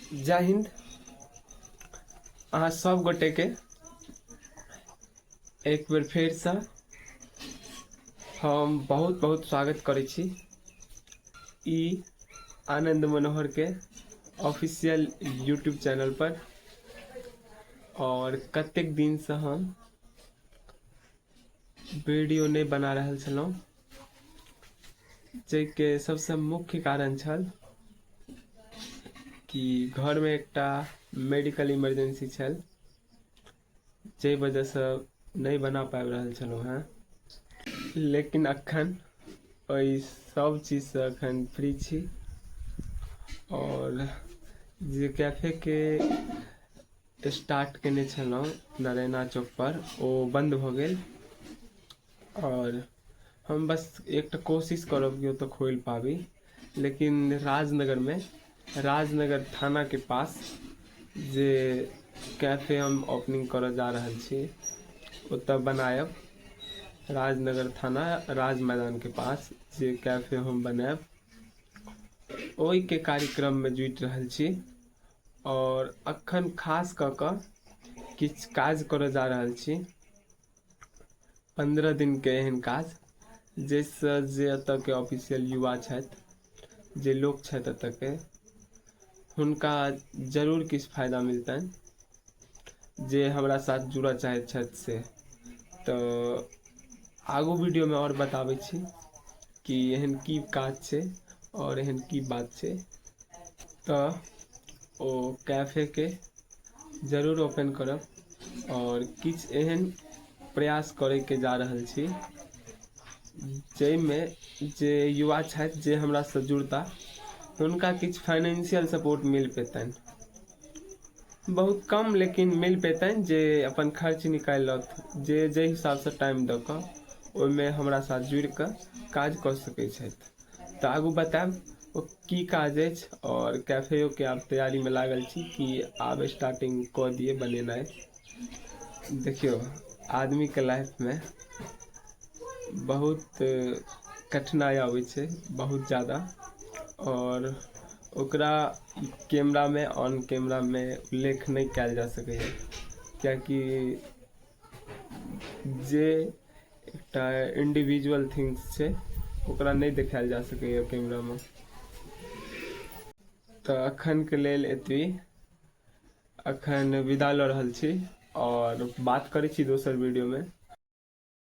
जय हिन्द। अहाँ सब गोटेके एक बेर फेरसँ हम बहुत बहुत स्वागत करै छी ई आनन्द मनोहरके ऑफिशियल यूट्यूब चैनल पर। और कतेक दिनसँ हम वीडियो नहि बना रहल छलहुँ, जाहिके सबसँ मुख्य कारण छल कि घरमे एकटा मेडिकल इमरजेंसी छल, जाहि वजहसँ नहि बना पाबि रहल छलहुँ हेँ। लेकिन अखन ओहि सब चीजसँ अखन फ्री छी आओर जे कैफेके स्टार्ट केने छलहुँ नरैना चौकपर ओ बन्द भऽ गेल आओर हम बस एकटा कोशिश करब कि ओतऽ खोलि पाबी, लेकिन राजनगरमे राजनगर थानाके पास जे कैफे हम ओपनिंग करऽ जा रहल छी ओतऽ बनायब। राजनगर थाना राज मैदानके पास जे कैफे हम बनायब ओहिके कार्यक्रममे जुटि रहल छी। आओर अखन खास कऽ कऽ किछु काज करऽ जा रहल छी, 15 दिनके एहन काज जाहिसँ जे एतऽके ऑफिशियल युवा छथि, जे लोक छथि एतऽके, हुनका जरूर किछु फायदा मिलतनि जे हमरा साथ जुड़ऽ चाहैत छथि से। तऽ आगू वीडियोमे आओर बताबै छी कि एहन की काज छै आओर एहन की बात छै। तऽ ओ कैफेके जरूर ओपन करब आओर किछु एहन प्रयास करैके जा रहल छी जाहिमे जे युवा छथि जे हमरासँ जुड़ता हुनका किछु फाइनेंशियल सपोर्ट मिल पेतनि, बहुत कम लेकिन मिल पेतनि, जे अपन खर्च निकालि लत, जे जाहि हिसाबसँ टाइम दऽ कऽ ओहिमे हमरा साथ जुड़ि कऽ काज कऽ सकै छथि। तऽ आगू बतायब ओ की काज अछि। आओर कैफेयोके आब तैयारीमे लागल छी कि आब स्टार्टिंग कऽ दियै बनेनाइ। देखियौ, आदमीके लाइफमे बहुत कठिनाइ आबै छै, बहुत जादा, आओर ओकरा कैमरामे ऑन कैमरामे उल्लेख नहि कयल जा सकैए, किएकि जे एकटा इंडिविजुअल थिंग्स छै ओकरा नहि देखायल जा सकैए कैमरामे। तऽ अखनके लेल एतबी, अखन विदा लऽ रहल छी आओर बात करै छी दोसर वीडियोमे।